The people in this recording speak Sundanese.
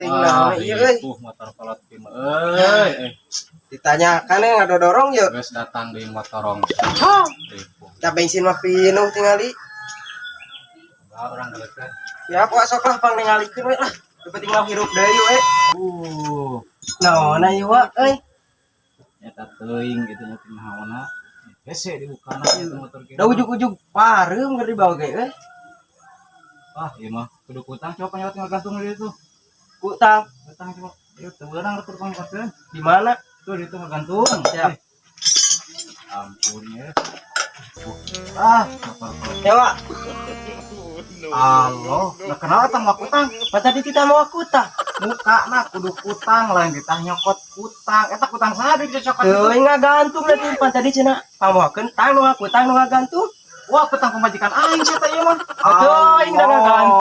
Ting naon ieu euy. Ripuh motor kolot ieu mah euy. Eh, Ditanyakan ya ngadodorong yeuh. Geus datang deui motorong. Ripuh. Da bensin mah pinuh tingali. Enggak urang geuleukeun. Ya pokok sok lah pang ningalikeun we lah. Nu penting mah hirup deui we. Naon ieu wa euy? Eta teuing gitu nya teu naonna. Hese dibukana eta motor kieu. Da ujug-ujug pareum keur dibawa ge euy. Ah, ieu mah kudu kutang, coba penyewat ngagantung di itu. Kutang? Kutang coba. Ieu teu beunang rek pangkatkeun. Di mana? Tuh di itu ngagantung. Siap. Eh. Ampun ya. Ah, motor kolot. Ya Wak, Allah, lah kenapa tang mau kutang? pa tadi kita mau kutang. Muka na kudu kutang, lain ditah nyokot kutang. Eta kutang saha di cokot itu? Teuing ngagantung da tuh pan tadi cenah pangmawakeun tang nu ngakutang nu ngagantung. Wah, kutang pamajikan aing sia teh ieu mah. Teuing da ngagantung.